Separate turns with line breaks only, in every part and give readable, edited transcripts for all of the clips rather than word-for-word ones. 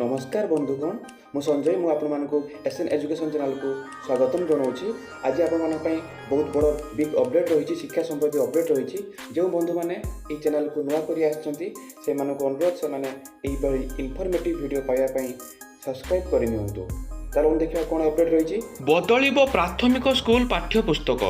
ନମସ୍କାର ବନ୍ଧୁଗଣ, ମୁଁ ସଞ୍ଜୟ। ମୁଁ ଆପଣମାନଙ୍କୁ ଏସ୍ ଏନ୍ ଏଜୁକେସନ୍ ଚ୍ୟାନେଲକୁ ସ୍ୱାଗତମ ଜଣାଉଛି। ଆଜି ଆପଣମାନଙ୍କ ପାଇଁ ବହୁତ ବଡ଼ ବିଗ୍ ଅପଡ଼େଟ୍ ରହିଛି, ଶିକ୍ଷା ସମ୍ପର୍କୀୟ ଅପଡ଼େଟ୍ ରହିଛି। ଯେଉଁ ବନ୍ଧୁମାନେ ଏହି ଚ୍ୟାନେଲକୁ ନୂଆ କରି ଆସିଛନ୍ତି, ସେମାନଙ୍କୁ ଅନୁରୋଧ, ସେମାନେ ଏହିଭଳି ଇନଫର୍ମେଟିଭ୍ ଭିଡ଼ିଓ ପାଇବା ପାଇଁ ସବସ୍କ୍ରାଇବ୍ କରିନିଅନ୍ତୁ। ଚାଲନ୍ତୁ ଦେଖିବା କ'ଣ ଅପଡ଼େଟ୍ ରହିଛି।
ବଦଳିବ ପ୍ରାଥମିକ ସ୍କୁଲ ପାଠ୍ୟପୁସ୍ତକ।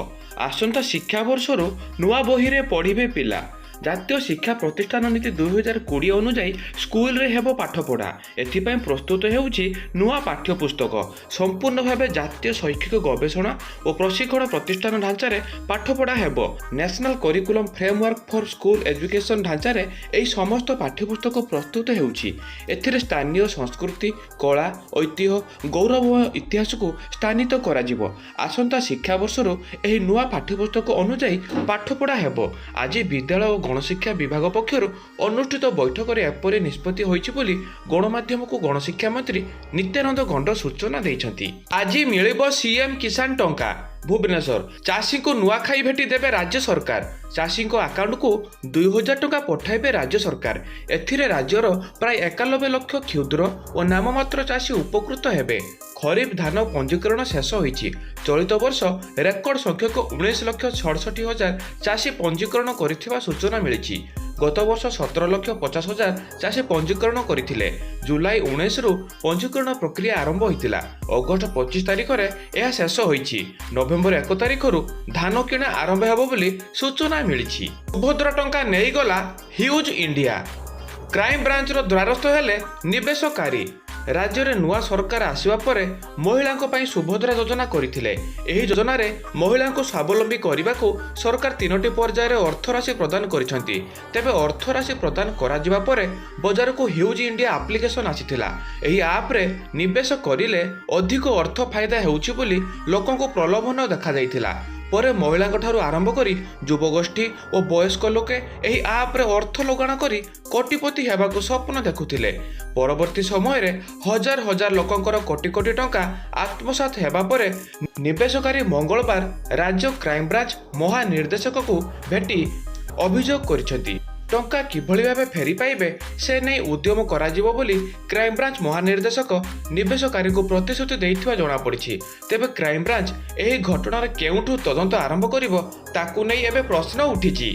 ଆସନ୍ତା ଶିକ୍ଷାବର୍ଷରୁ ନୂଆ ବହିରେ ପଢ଼ିବେ ପିଲା। ଜାତୀୟ ଶିକ୍ଷା ପ୍ରତିଷ୍ଠାନ ନୀତି 2020 ଅନୁଯାୟୀ ସ୍କୁଲରେ ହେବ ପାଠପଢ଼ା। ଏଥିପାଇଁ ପ୍ରସ୍ତୁତ ହେଉଛି ନୂଆ ପାଠ୍ୟପୁସ୍ତକ। ସମ୍ପୂର୍ଣ୍ଣ ଭାବେ ଜାତୀୟ ଶୈକ୍ଷିକ ଗବେଷଣା ଓ ପ୍ରଶିକ୍ଷଣ ପ୍ରତିଷ୍ଠାନ ଢାଞ୍ଚାରେ ପାଠପଢ଼ା ହେବ। National Curriculum Framework for School Education ଢାଞ୍ଚାରେ ଏହି ସମସ୍ତ ପାଠ୍ୟପୁସ୍ତକ ପ୍ରସ୍ତୁତ ହେଉଛି। ଏଥିରେ ସ୍ଥାନୀୟ ସଂସ୍କୃତି, କଳା, ଐତିହ୍ୟ, ଗୌରବମୟ ଇତିହାସକୁ ସ୍ଥାନିତ କରାଯିବ। ଆସନ୍ତା ଶିକ୍ଷାବର୍ଷରୁ ଏହି ନୂଆ ପାଠ୍ୟପୁସ୍ତକ ଅନୁଯାୟୀ ପାଠପଢ଼ା ହେବ। ଆଜି ବିଦ୍ୟାଳୟ ଓ ଗଣଶିକ୍ଷା ବିଭାଗ ପକ୍ଷରୁ ଅନୁଷ୍ଠିତ ବୈଠକରେ ଏପରି ନିଷ୍ପତ୍ତି ହୋଇଛି ବୋଲି ଗଣମାଧ୍ୟମକୁ ଗଣଶିକ୍ଷା ମନ୍ତ୍ରୀ ନିତ୍ୟାନନ୍ଦ ଗଣ୍ଡ ସୂଚନା ଦେଇଛନ୍ତି। ଆଜି ମିଳିବ ସିଏମ୍ କିଷାନ ଟଙ୍କା। ଭୁବନେଶ୍ୱର, ଚାଷୀଙ୍କୁ ନୂଆଖାଇ ଭେଟି ଦେବେ ରାଜ୍ୟ ସରକାର। ଚାଷୀଙ୍କ ଆକାଉଣ୍ଟକୁ 2000 ଟଙ୍କା ପଠାଇବେ ରାଜ୍ୟ ସରକାର। ଏଥିରେ ରାଜ୍ୟର ପ୍ରାୟ 91 ଲକ୍ଷ କ୍ଷୁଦ୍ର ଓ ନାମମାତ୍ର ଚାଷୀ ଉପକୃତ ହେବେ। ଖରିଫ ଧାନ ପଞ୍ଜୀକରଣ ଶେଷ ହୋଇଛି। ଚଳିତ ବର୍ଷ ରେକର୍ଡ ସଂଖ୍ୟକ 19,67,000 ଚାଷୀ ପଞ୍ଜୀକରଣ କରିଥିବା ସୂଚନା ମିଳିଛି। ଗତବର୍ଷ 17 ଲକ୍ଷ 50 ହଜାର ଚାଷୀ ପଞ୍ଜୀକରଣ କରିଥିଲେ। ଜୁଲାଇ 19ରୁ ପଞ୍ଜୀକରଣ ପ୍ରକ୍ରିୟା ଆରମ୍ଭ ହୋଇଥିଲା। ଅଗଷ୍ଟ 25 ତାରିଖରେ ଏହା ଶେଷ ହୋଇଛି। ନଭେମ୍ବର 1 ତାରିଖରୁ ଧାନ କିଣା ଆରମ୍ଭ ହେବ ବୋଲି ସୂଚନା ମିଳିଛି। ସୁଭଦ୍ରା ଟଙ୍କା ନେଇଗଲା ହ୍ୟୁଜ୍ ଇଣ୍ଡିଆ। କ୍ରାଇମବ୍ରାଞ୍ଚର ଦ୍ୱାରସ୍ଥ ହେଲେ ନିବେଶକାରୀ। ରାଜ୍ୟରେ ନୂଆ ସରକାର ଆସିବା ପରେ ମହିଳାଙ୍କ ପାଇଁ ସୁଭଦ୍ରା ଯୋଜନା କରିଥିଲେ। ଏହି ଯୋଜନାରେ ମହିଳାଙ୍କୁ ସ୍ୱାବଲମ୍ବୀ କରିବାକୁ ସରକାର ତିନୋଟି ପର୍ଯ୍ୟାୟରେ ଅର୍ଥରାଶି ପ୍ରଦାନ କରିଛନ୍ତି। ତେବେ ଅର୍ଥରାଶି ପ୍ରଦାନ କରାଯିବା ପରେ ବଜାରକୁ ହ୍ୟୁଜ୍ ଇଣ୍ଡିଆ ଆପ୍ଲିକେସନ୍ ଆସିଥିଲା। ଏହି ଆପ୍ରେ ନିବେଶ କରିଲେ ଅଧିକ ଅର୍ଥ ଫାଇଦା ହେଉଛି ବୋଲି ଲୋକଙ୍କୁ ପ୍ରଲୋଭନ ଦେଖାଯାଇଥିଲା। ପରେ ମହିଳାଙ୍କଠାରୁ ଆରମ୍ଭ କରି ଯୁବଗୋଷ୍ଠୀ ଓ ବୟସ୍କ ଲୋକେ ଏହି ଆପ୍ରେ ଅର୍ଥ ଲଗାଣ କରି କୋଟିପତି ହେବାକୁ ସ୍ୱପ୍ନ ଦେଖୁଥିଲେ। ପରବର୍ତ୍ତୀ ସମୟରେ ହଜାର ହଜାର ଲୋକଙ୍କର କୋଟି କୋଟି ଟଙ୍କା ଆତ୍ମସାତ ହେବା ପରେ ନିବେଶକାରୀ ମଙ୍ଗଳବାର ରାଜ୍ୟ କ୍ରାଇମବ୍ରାଞ୍ଚ ମହାନିର୍ଦ୍ଦେଶକଙ୍କୁ ଭେଟି ଅଭିଯୋଗ କରିଛନ୍ତି। ଟଙ୍କା କିଭଳି ଭାବେ ଫେରି ପାଇବେ, ସେ ନେଇ ଉଦ୍ୟମ କରାଯିବ ବୋଲି କ୍ରାଇମବ୍ରାଞ୍ଚ ମହାନିର୍ଦ୍ଦେଶକ ନିବେଶକାରୀଙ୍କୁ ପ୍ରତିଶ୍ରୁତି ଦେଇଥିବା ଜଣାପଡ଼ିଛି। ତେବେ କ୍ରାଇମବ୍ରାଞ୍ଚ ଏହି ଘଟଣାର କେଉଁଠୁ ତଦନ୍ତ ଆରମ୍ଭ କରିବ, ତାକୁ ନେଇ ଏବେ ପ୍ରଶ୍ନ ଉଠିଛି।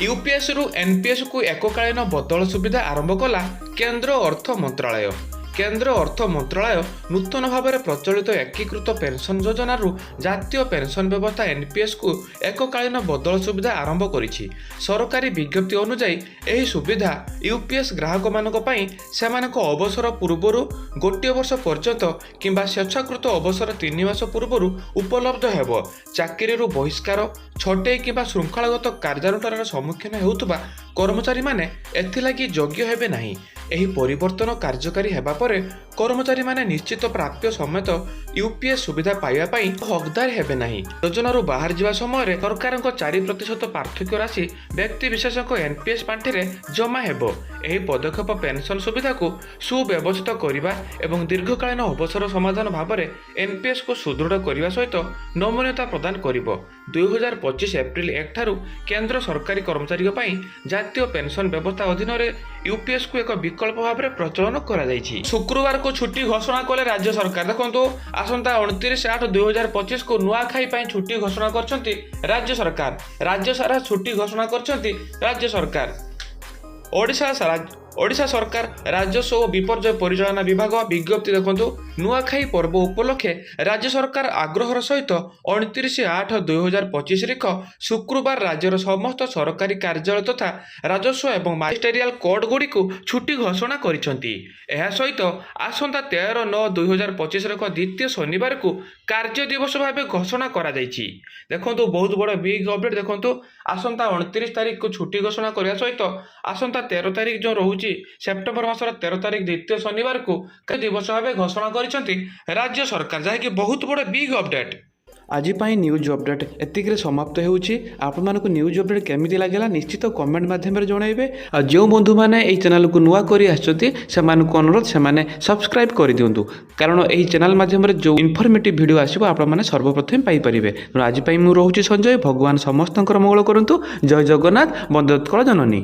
ୟୁପିଏସ୍ରୁ ଏନ୍ପିଏସ୍କୁ ଏକକାଳୀନ ବଦଳ ସୁବିଧା ଆରମ୍ଭ କଲା କେନ୍ଦ୍ର ଅର୍ଥ ମନ୍ତ୍ରାଳୟ। କେନ୍ଦ୍ର ଅର୍ଥ ମନ୍ତ୍ରାଳୟ ନୂତନ ଭାବରେ ପ୍ରଚଳିତ ଏକୀକୃତ ପେନ୍ସନ୍ ଯୋଜନାରୁ ଜାତୀୟ ପେନ୍ସନ୍ ବ୍ୟବସ୍ଥା ଏନ୍ପିଏସ୍କୁ ଏକକାଳୀନ ବଦଳ ସୁବିଧା ଆରମ୍ଭ କରିଛି। ସରକାରୀ ବିଜ୍ଞପ୍ତି ଅନୁଯାୟୀ, ଏହି ସୁବିଧା ୟୁପିଏସ୍ ଗ୍ରାହକମାନଙ୍କ ପାଇଁ ସେମାନଙ୍କ ଅବସର ପୂର୍ବରୁ ଗୋଟିଏ ବର୍ଷ ପର୍ଯ୍ୟନ୍ତ କିମ୍ବା ସ୍ୱେଚ୍ଛାକୃତ ଅବସର 3 ମାସ ପୂର୍ବରୁ ଉପଲବ୍ଧ ହେବ। ଚାକିରିରୁ ବହିଷ୍କାର, ଛଟେଇ କିମ୍ବା ଶୃଙ୍ଖଳାଗତ କାର୍ଯ୍ୟାନୁଷ୍ଠାନର ସମ୍ମୁଖୀନ ହେଉଥିବା କର୍ମଚାରୀମାନେ ଏଥିଲାଗି ଯୋଗ୍ୟ ହେବେ ନାହିଁ। ଏହି ପରିବର୍ତ୍ତନ କାର୍ଯ୍ୟକାରୀ ହେବା ପରେ କର୍ମଚାରୀମାନେ ନିଶ୍ଚିତ ପ୍ରାପ୍ୟ ସମେତ ୟୁପିଏସ୍ ସୁବିଧା ପାଇବା ପାଇଁ ହକଦାର ହେବେ ନାହିଁ। ଯୋଜନାରୁ ବାହାରିଯିବା ସମୟରେ ସରକାରଙ୍କ 4% ପାର୍ଥକ୍ୟ ରାଶି ବ୍ୟକ୍ତିବିଶେଷଙ୍କ ଏନ୍ପିଏସ୍ ପାଣ୍ଠିରେ ଜମା ହେବ। ଏହି ପଦକ୍ଷେପ ପେନ୍ସନ୍ ସୁବିଧାକୁ ସୁବ୍ୟବସ୍ଥିତ କରିବା ଏବଂ ଦୀର୍ଘକାଳୀନ ଅବସର ସମାଧାନ ଭାବରେ ଏନ୍ପିଏସ୍କୁ ସୁଦୃଢ଼ କରିବା ସହିତ ନମନୀୟତା ପ୍ରଦାନ କରିବ। 2025 ଏପ୍ରିଲ 1 ଠାରୁ କେନ୍ଦ୍ର ସରକାରୀ କର୍ମଚାରୀଙ୍କ ପାଇଁ ଜାତୀୟ ପେନ୍ସନ୍ ବ୍ୟବସ୍ଥା ଅଧୀନରେ ୟୁପିଏସ୍କୁ ଏକ ବିକଳ୍ପ ଭାବରେ ପ୍ରଚଳନ କରାଯାଇଛି। ଶୁକ୍ରବାରକୁ ଛୁଟି ଘୋଷଣା କଲେ ରାଜ୍ୟ ସରକାର। ଦେଖନ୍ତୁ, ଆସନ୍ତା 29/8/2025କୁ ନୂଆଖାଇ ପାଇଁ ଛୁଟି ଘୋଷଣା କରିଛନ୍ତି ରାଜ୍ୟ ସରକାର। ରାଜ୍ୟ ସାରା ଛୁଟି ଘୋଷଣା କରିଛନ୍ତି ରାଜ୍ୟ ସରକାର। ଓଡ଼ିଶା ସରକାର ରାଜସ୍ୱ ଓ ବିପର୍ଯ୍ୟୟ ପରିଚାଳନା ବିଭାଗ ବିଜ୍ଞପ୍ତି। ଦେଖନ୍ତୁ, ନୂଆଖାଇ ପର୍ବ ଉପଲକ୍ଷେ ରାଜ୍ୟ ସରକାର ଆଗ୍ରହର ସହିତ 29/8/2025 ରିଖ ଶୁକ୍ରବାର ରାଜ୍ୟର ସମସ୍ତ ସରକାରୀ କାର୍ଯ୍ୟାଳୟ ତଥା ରାଜସ୍ୱ ଏବଂ ମାଜିଷ୍ଟ୍ରେରିଆଲ କୋର୍ଟଗୁଡ଼ିକୁ ଛୁଟି ଘୋଷଣା କରିଛନ୍ତି। ଏହା ସହିତ ଆସନ୍ତା 13/9/2025ର ଏକ ଦ୍ୱିତୀୟ ଶନିବାରକୁ କାର୍ଯ୍ୟ ଦିବସ ଭାବେ ଘୋଷଣା କରାଯାଇଛି। ଦେଖନ୍ତୁ, ବହୁତ ବଡ଼ ବିଗ୍ ଅପଡେଟ୍। ଦେଖନ୍ତୁ, ଆସନ୍ତା 29 ତାରିଖକୁ ଛୁଟି ଘୋଷଣା କରିବା ସହିତ ଆସନ୍ତା 13 ତାରିଖ ଯେଉଁ ରହୁଛି, ସେପ୍ଟେମ୍ବର ମାସର 13 ତାରିଖ ଦ୍ୱିତୀୟ ଶନିବାରକୁ ଦିବସ ଭାବେ ଘୋଷଣା କରିଛନ୍ତି ରାଜ୍ୟ ସରକାର, ଯାହାକି ବହୁତ ବଡ଼ ବିଗ୍ ଅପଡେଟ୍।
ଆଜି ପାଇଁ ନ୍ୟୁଜ୍ ଅପଡ଼େଟ୍ ଏତିକିରେ ସମାପ୍ତ ହେଉଛି। ଆପଣମାନଙ୍କୁ ନ୍ୟୁଜ୍ ଅପଡ଼େଟ୍ କେମିତି ଲାଗିଲା, ନିଶ୍ଚିତ କମେଣ୍ଟ ମାଧ୍ୟମରେ ଜଣାଇବେ। ଆଉ ଯେଉଁ ବନ୍ଧୁମାନେ ଏହି ଚ୍ୟାନେଲକୁ ନୂଆ କରି ଆସିଛନ୍ତି, ସେମାନଙ୍କୁ ଅନୁରୋଧ, ସେମାନେ ସବସ୍କ୍ରାଇବ୍ କରିଦିଅନ୍ତୁ, କାରଣ ଏହି ଚ୍ୟାନେଲ ମାଧ୍ୟମରେ ଯେଉଁ ଇନଫର୍ମେଟିଭ୍ ଭିଡ଼ିଓ ଆସିବ, ଆପଣମାନେ ସର୍ବପ୍ରଥମେ ପାଇପାରିବେ। ତେଣୁ ଆଜି ପାଇଁ ମୁଁ ରହୁଛି ସଞ୍ଜୟ। ଭଗବାନ ସମସ୍ତଙ୍କର ମଙ୍ଗଳ କରନ୍ତୁ। ଜୟ ଜଗନ୍ନାଥ, ବନ୍ଦେ ଉତ୍କଳ ଜନନୀ।